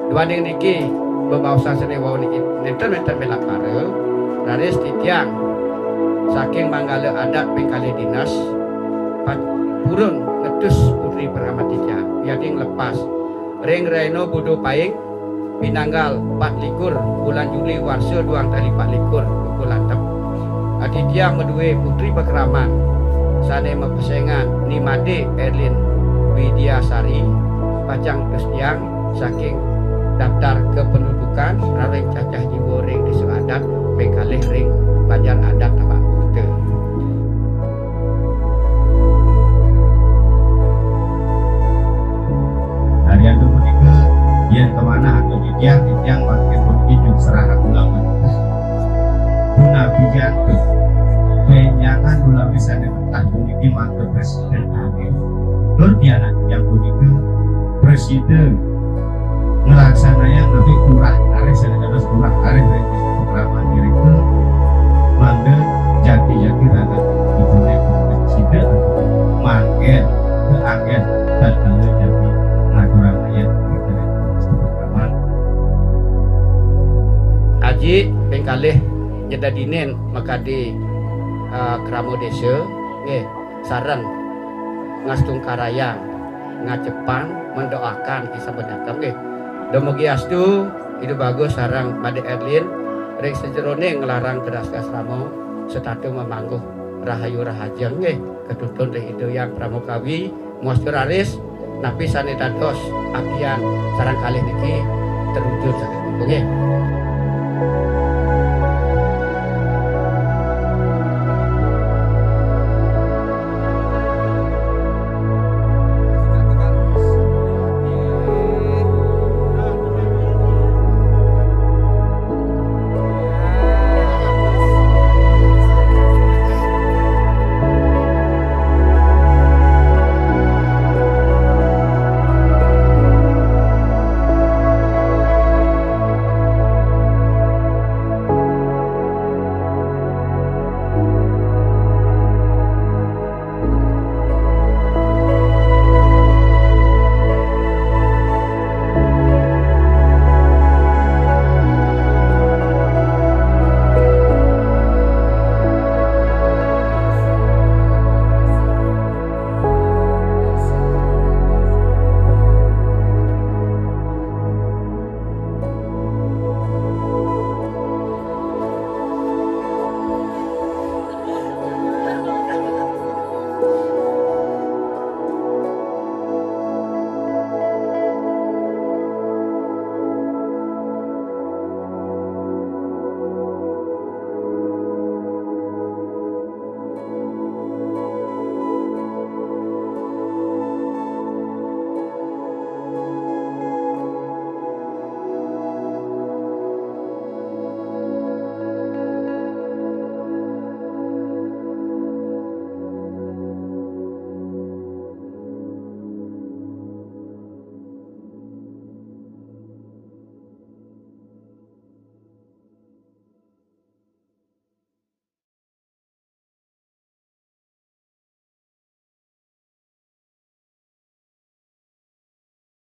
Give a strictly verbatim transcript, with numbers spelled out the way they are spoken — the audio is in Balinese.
Duaning niki, bebaosan sane wau niki nenten-nenten melapara, raris titiang saking manggala adat ping kalih dinas, pat-, purun ngetus putri peramat titiang, wiadin lepas. Ring Raina Buda Paing, pinanggal pat likur bulan Juli warsa duang tali pat likur pukul antep. Titiang madue putri pakeraman sane mapesengan Ni Made Erlin Widiasari, pacang tustiang saking daftar kependudukan ring cacah jiwa ring desa adat ping kalih ring banjar adat Tambak Kuta. Harian punika, yen kamanah atau titiang, titiang mangkin puniki nyuksrahang ulama. Punapi jan, benjangan ulama sane petah puniki mangke presiden anggih. Tur pianak titiang punika presiden nglaksanayang napi kurah arih sane dados kurah arih ring pengalaman irika, mangda jati-jati raga ibune sida manggen keanggen tatkala jati ngaturang ayat pengalaman. Aji ping kalih nyedadinin makadi, eh, krama desa, nggih, sareng ngastungkarayang, ngajepang, mendoakan ki saben nggih. Dumugi astu, Ida Bagus sareng Made Erlin, ring sajeroning nglarang kedaskas rama, setata mamangguh rahayu rahajeng nggih, katuntun ring Ida Hyang Parama Kawi, muastur raris, napi sane dados akian sareng kalih niki terwujud saged nggih.